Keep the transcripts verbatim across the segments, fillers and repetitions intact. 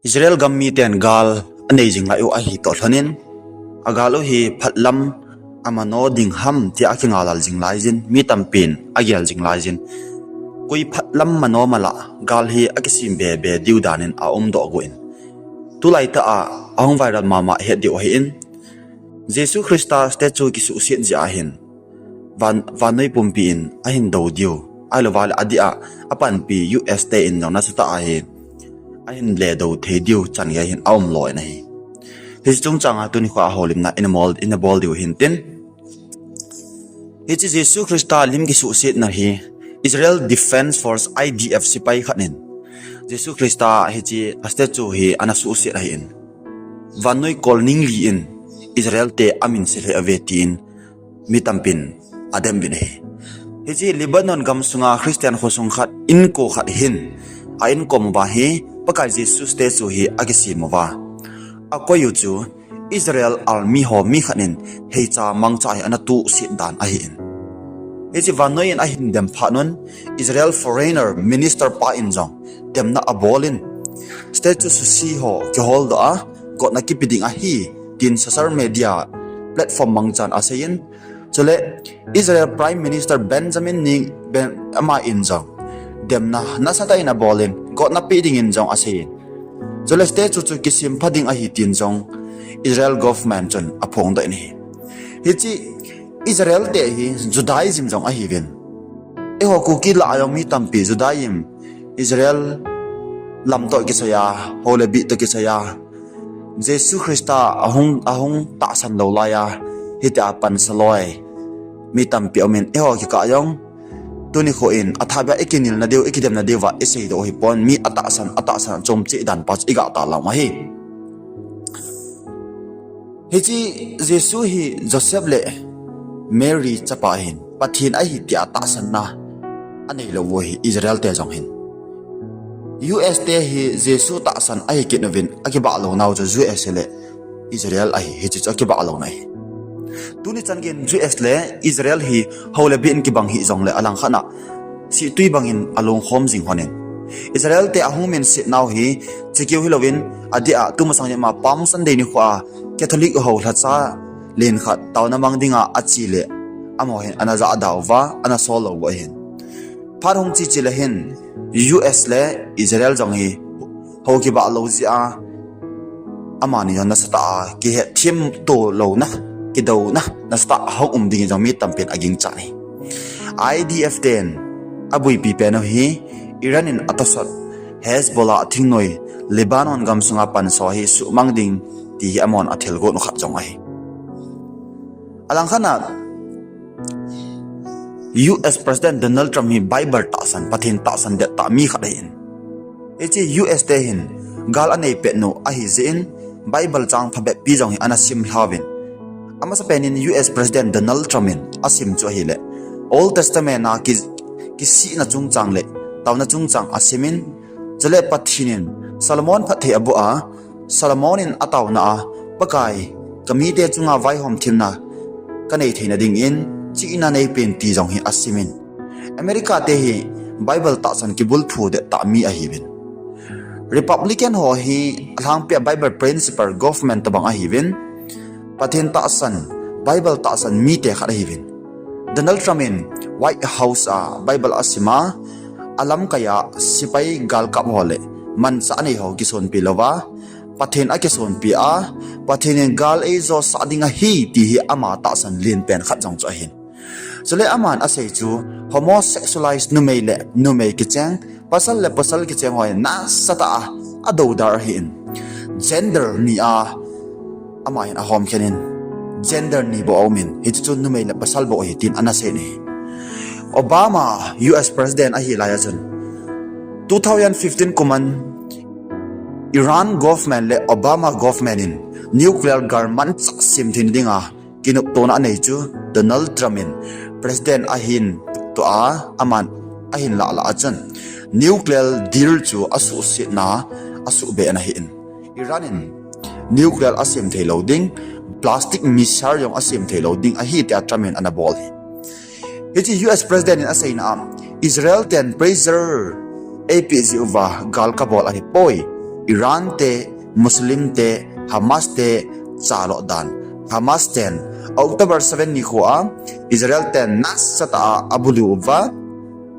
Israel gam miten gal anei jing lai u ahi toh lhonin, agal u hi phatlam amano ding ham tia akingalal jing laijin, mi tampin agel jing laijin, koi phatlam mano mala gal hi akisem bebe diu danin aumdoh gu in, tulai tah a ahung viral mama het diu ahin, Jesu Christa statue kisuhset jeh ahin, van, vannoi pumpi in ahin do diu, ahilouva le adeh a apanpi U S te in jong nasatah ahi, ahin ledo thei diu chan gei hin aumlou in ahi. Hiche chungchang a tuni khoa houlimna ina bol, ina bol diu hintin, hiche Jesu Christa lim kisuhsetna hi Israel Defense Force, I D F, sepai khat in Jesu Christa hiche a statue hi ana suhset ahin, vannoi kol ning li in Israel te amin se lheh uve tin mi tampin adem uvin ahi. Hiche Lebanon gamsunga Christian khosung khat inko khat hin a inkom uva hi Pakai Jesu statue hi akisem uva, akoi u chu Israel army ho mi khat in heicha mangcha hi ana tuhset dan ahin, hiche vannoi in ahin dem phat un Israel foreigner minister pa in jong demna abol in, statue suse ho kiholdoh a gotna kipe ding ahi tin social media platform mangchan aseiyin, chule Israel Prime Minister Benjamin Neg-, Ben, ama in jong demna nasatah in abol in gotna pe dingin jong aseiyin, chule statue chu kisem pha ding ahi tin jong Israel government chun aphongdoh in ahi. Hiche Israel te hi Judaism jong ahiuvin, eiho Kuki lah a jong mi tampi Judaism, Israel lam toh kisaiya, hou le bih toh kisaiya, Jesu Christa ahung, ahung tahsan lou laiya hitia pansa loi mi tampi aumin, eiho kikah jong tuni khoa in athahbeh a ikinelna diu, ikidemna diuva iseidoh u hipon, mi atahsan, atahsan achom cheh dan pa chu igah tah lam ahi. Hiche Jesu hi Joseph le Mary chapa ahin, Pathen ahi tia tahsanna aneilou u ahi Israel te jong hin. U S te hi Jesu tahsan ahi kit uvin, akibah lounau chu U S le Israel ahi, hiche chu akibah louna ahi. Tuni chan geiyin U S le Israel hi hou le bih in kibang hih jongle alangkhat a sihtui bangin alungkhom jing lhonin, Israel te ahung minsetnau hi chikeu hilouvin, adeh a tumasang ni ma Palm Sunday nikhoa Catholic hou lhacha len khat taona mang dinga ache le amaho hin ana jahda uva, ana sol lou u ahin. Phat hung che che le hin U S le Israel jong hi hou kibah lou jeh a amani jong nasatah a kihetthem to louna, kidouna nasatah a hung um dingin jong mi tampin aginchat ahi. I D F ten abuipi pen u hi Iran in atosot Hezbollah thingnoi Lebanon gamsunga panso hi suhmang ding ti hi amahon athilgon u khat jong ahi. Alangkhat a U S President Donald Trump hi Bible tahsan, Pathen tahsan dettah mi khat ahin, hiche U S te hin gal anei pet u ahijeh in Bible chang phabep pi jong hi ana simlhauvin, amasapen in U S President Donald Trump in asim chu ahile Old Testament a ki, kisihna chungchang le taona chungchang asimin, chule Pathen in Solomon phatthei aboh a, Solomon in ataona a, Pakai, kamite chunga vaihom themna kanei theina dingin chihna neipen ti jong hi asimin, America te hi Bible tahsan kibulphu dettah mi ahiuvin, Republican ho hi alhangpia Bible principle government tobang ahiuvin, Pathen tahsan, Bible tahsan mite khat ahiuvin, Donald Trump in White House a Bible asima, alamkaiya sepai galkap ho le manchah anei ho kisonpi louva, Pathen akisonpi a, Pathen in gal eijosah ding ahi ti hi ama tahsan lenpen khat jong chu ahin. Chule aman asei chu homosexualize numei le numei kicheng, pasal le pasal kicheng ho hi nasatah a adoudar ahin, gender ni a ama hin ahomkhen in, gender ni bou aumin, hiche chu numei le pasal bou ahi tin ana sei in ahi. Obama U S President ahi laiya chun two thousand fifteen kuman Iran government le Obama government in nuclear gal manchah sem theina dinga kinoptona anei chu Donald Trump in President ahin tua aman ahin lahlah a chun nuclear deal chu asuhsetna asuhbeh in ahin, Iran in nuclear asem theilou ding, ballistic missile jong asem theilou ding ahi tia Trump in ana bol ahi. Hiche U S President in aseina a, Israel ten pressure eipeh jeh uva gal kabol ahipoi, Iran te, Muslim te, Hamas te, chalo dan. Hamas ten, October seven nikho a, Israel ten nasatah a abulu uva,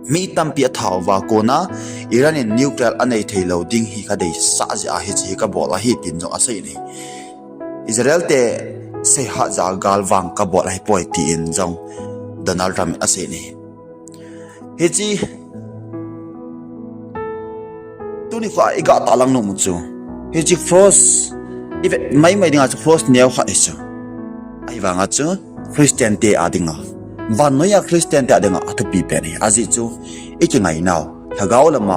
mi tampi atha uva kona, Iran in nuclear anei thei lou ding hi kadeisah jeh a hiche hi kabol ahi tin jong asei in ahi. Israel te seihah jeh a galvang kabol ahipoi tin jong Donald Trump in asei in ahi. Hiche, tuni kho a iga tahlang nom u chu, hiche cross, ivet maimai dinga chu cross neo khat hichu. Ahivanga chu Christian te a dinga, vannoi a Christian te a dinga athupi pen ahi. Ajeh chu ikingainau, lhagao lama,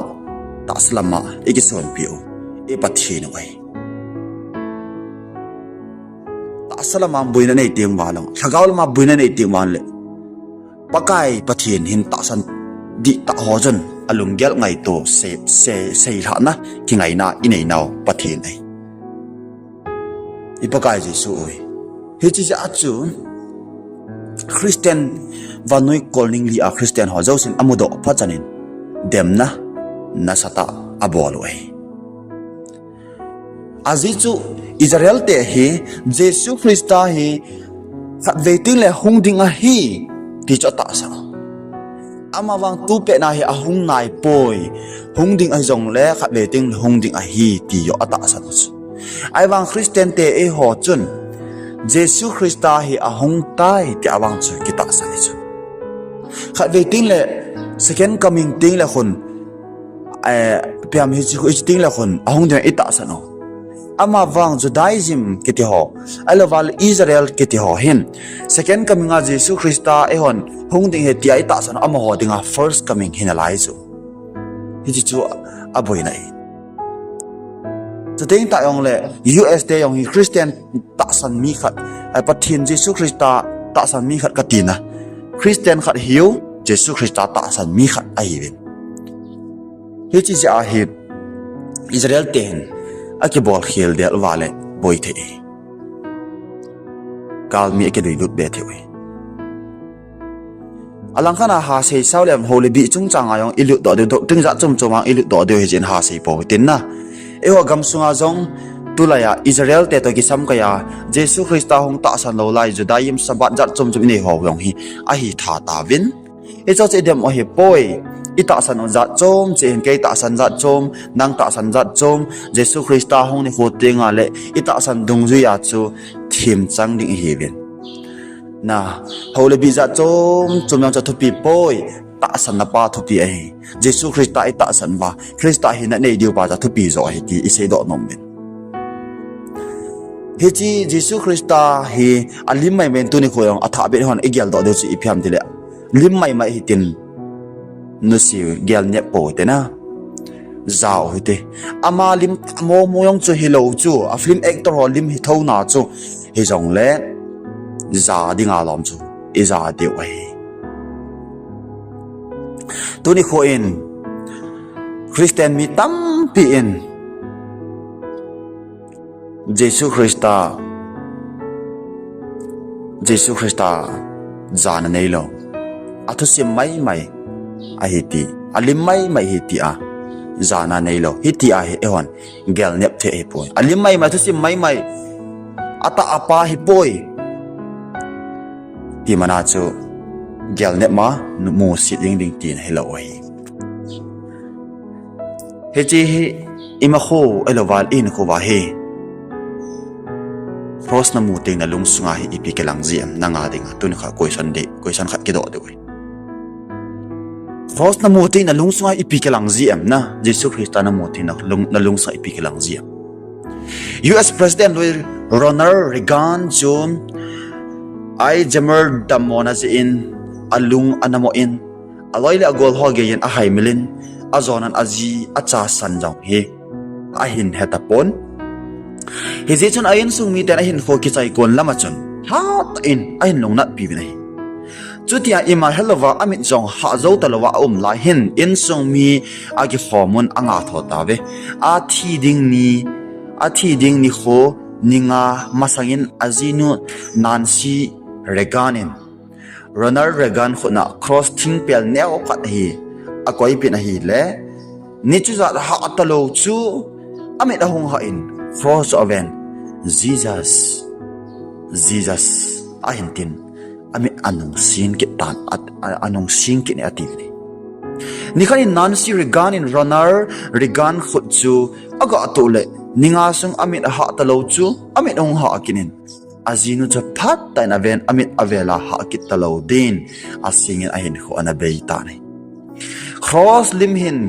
tahsa lama ikisonpiu i Pathen u ahi. Tahsa lama boina nei teng vang, lhagao lama boina nei teng vang le, Pakai Pathen hin tahsan dihtah ho chun alunggel ngaito, sei, sei, seilhahna, kingaina ineinau Pathen ahi. I Pakai Jesu u ahi. Hiche jeh a chu Christian, vannoi kolning li a Christian ho jousen amudoh phat chan in demna nasatah abol u ahi. Ajeh chu Israel te hi Jesu Christa hi khatvei tengle hung ding ahi ti chu atahsan. Amavang tupet na hi ahung naipoi, hung ding ahijongle khatvei tengle hung ding ahi ti joh atahsan u chu. Ahivang Christian te eiho chun Jesu Christa hi ahung tai ti avang chu kitahsan ahi chu. Khatvei tengle, second coming tengle khun, eh, ipi ham hiche, hiche tengle khun ahung ding itahsan u. Amavang Judaism kiti ho, ahilouva le Israel kiti ho hin second coming a Jesu Christa eihon hung ding ahi tia itahsan u, amaho dinga first coming hinalai chu. Hiche chu aboina ahi. Chuteng tah jongle U S te jong hi Christian tahsan mi khat, eh, Pathen Jesu Christa tahsan mi khat katina, Christian khat hiu, Jesu Christa tahsan mi khat ahiuvin. Hiche jeh a hi Israel te hin akibol khel del uva le boi thei ahi. Galmi akiduilut be thei u ahi. Alangkhat a hasei sao le hou le bih chungchang a jong ilutdoh diu, doctrine jat chom chom a ilutdoh diu hiche in hasei pou tin na. Eiho gamsunga jong tulai a Israel te toh kisamkai a Jesu Christa hung tahsan lou lai Judaism Sabbath jat chom chom inei ho jong hi ahitha tauvin. Hiche chu idem u ahipoi. Itahsan u jat chom cheh hin, kei tahsan jat chom, nang tahsan jat chom, Jesu Christa hung nikho tengle itahsan dungjui a chu themchang ding ihiuvin. Na, hou le bih jat chom chom jong chu athupi poi, tahsanna pa thupi ahi. Jesu Christa itahsan uva, Christa hina nei diu pa chu athupi joh ahi ti iseidoh nom uvin. Hiche Jesu Christa hi alim maimai in tuni kho jong athahbeh hon igeldoh diu chu ipi ham tile, lim maimai hitin, nusi gelnep pou hite na, jao hite. Ama lim momo jong chu hilou chu, a film actor ho lim hithouna chu hijongle ja dinga lom chu ija diu ahi. Tuni kho in Christian mi tampi in Jesu Christa, Jesu Christa jana neilou, athusim maimai ahi ti, alim maimai ahi tia jana neilou, hitia hi eihon gelnep thei ahipoi. Alim maimai, athusim maimai, atah apa hipoi ti mana chu gelnepma musit ding ding tina hilou ahi. Hiche hi ima kho ahilouva le ihinkho uva hi cross namu teng nalungsunga hi ipi kilang ji em, nanga dinga tuni kha question ding, question khat kidoh diu ahi. Cross namu teng nalungsunga ipi kilang ji em, na Jesu Christa namu teng nalung, nalungsunga ipi kilang ji em? U S President lui Ronald Reagan chun Iwo Jima dammona jeh in alung anamo in, aloi le agol ho geiyin ahaimil in, ajonan aji achasan jong hi ahin hetapon. Hijeh chun a insung miten ahinkho kichaikon lama chun hatah in ahin lungnatpi uvin ahi. Chutia ima helouva amit jong hah jou talouva aum lai hin insung mi akikhomun angatho tauve. Athi ding ni, athi ding nikho ni nga masangin ajinu Nancy Reagan in Ronald Reagan khutna cross thingpel neokhat hi akoipeh in ahile, ni chujat hah talou chu Amit ahung hah in, cross chu aven, Jesus, Jesus, ahin tin, amit anung sing kit tan, at, a- anung sing kit in ati uve. Nikhat in Nancy Reagan in Ronald Reagan khut chu aga toh le, ni nga sung amit ahah talou chu, amit ahung hah kit in, ajinu chu phat tah in aven, amit avel a hah kit talou din, asing in ahinkho ana bei tan ahi. Cross lim hin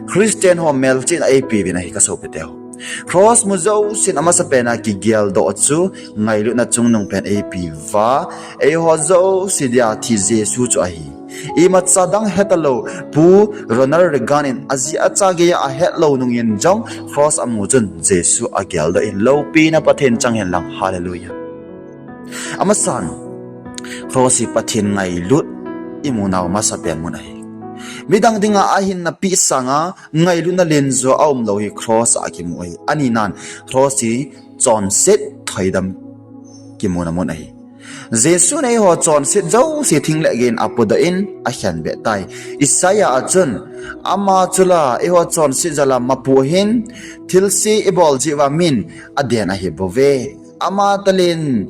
Christian ho melchihna eipe uvin ahi, kasopite ho. Cross mu jousen amasapen a kigeldoh chu ngailutna chungnung pen eipe uva, eiho jouse dia thi Jesu chu ahi. Imacha dang hetalou Pu Ronald Reagan in aji acha geiya ahetlou nungin jong cross amu chun Jesu ageldoh in, loupina Pathen chang hen lang. Hallelujah. Amasan, cross hi Pathen ngailut imunau masapen mun ahi. Midang dinga ahinna peh sanga ngailutna lenjo aumlou hi cross a kimu ahi. Aninan, cross hi chonset thoidam kimuna mun ahi. Jesun eiho chonset jouse thing le geiyin apodoh in akhenbeh tai. Isaiah a chun, ama chula eiho chonset jala mapu ahin, thilse ibol jeh uva min aden ahibouve. Ama talen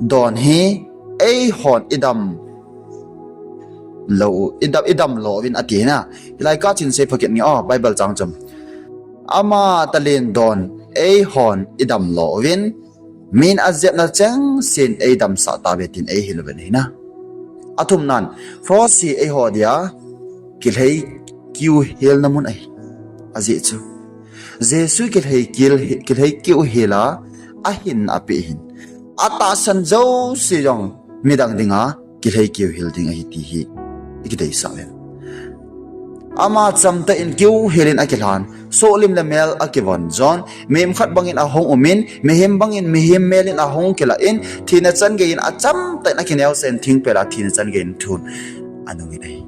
don hi eihon idam lou, idam, idam lou uvin ati na. Hilai kah chin sei phakit nge o, Bible chang chom. Ama talen don eihon idam lou uvin, min ajepna chengsen eidamsah tauve tin eihil uvin ahi na. Athumnan, cross hi eiho dia kilhei kiuhelna mun ahi. Ajeh chu Jesu kilhei kil, kilhei kiuhel a ahinna apeh hin, atahsan jouse jong midang dinga kilhei kiuhel ding ahi ti hi ikideisah uve. Ama chamtah in kiuhel in akilhan, sohlim le mel akivon jon, mihem khat bangin ahung umin, mihem bangin mihem mel in ahung kilah in, thina chan geiyin achamtah in akineosen thingpel a thina chan geiyin thun anungin ahi.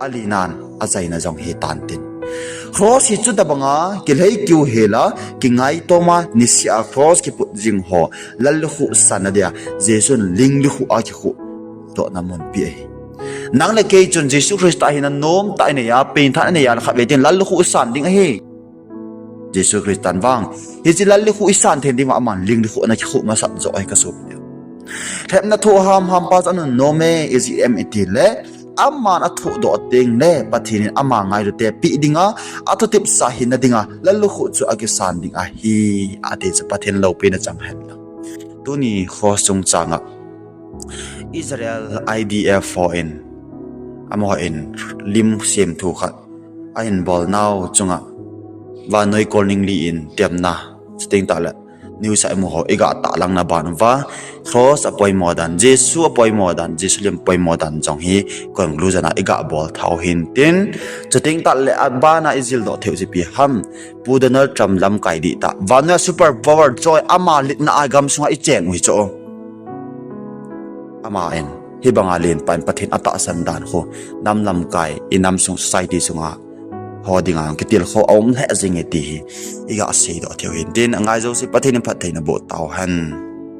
Alinan, achaina jong hitan tin, cross hi chutobanga kilhei kiuhel a, kingaitoma niseh a cross kiput jing ho lallukhuh sanna dia Jesun linglukhuh a kikhuhdohna munpi ahi. Nang le kei chun Jesu Christa hi nanomtah a inei a, pengthat a inei a, khatvei tin lallukhuh isan ding ahi. Jesu Christan vang hiche lallukhuh isan thei ding uva aman linglukhuh ana kikhuh masat joh ahi, kasopite. Lhepna thoh hamham pa chu anunnom e, ijeh inem itile, aman athohdoh tengle Pathen in ama ngailute peh dinga, athutepsa hina dinga lallukhuh chu akisan ding ahi, ati chu Pathen loupina chang hen lang. Tuni cross chungchanga Israel I D F ho in, amaho in lim semthu khat ahin bolnau chunga vannoi kolning li in temna, chuteng tahle news a imu ho iga tahlangna ban uva, cross apoimo dan, Jesu apoimo dan, Jesu lim apoimo dan jong hi conclusion a iga bol thau hintin, chuteng tahle abana ijildoh theiu chu ipi ham, Pu Donald Trump lamkai dihtah, vannoi a super power choi, ama litna a gamsunga icheng u hi chu, ama in hibanga lenpa in Pathen atahsan dan khu, nam lamkai, inam sung society sunga ho dinga kitilkhou aum lheh jing e ti hi iga seidoh theiu hintin, angai jouse Pathen in phattheina boh tauhen.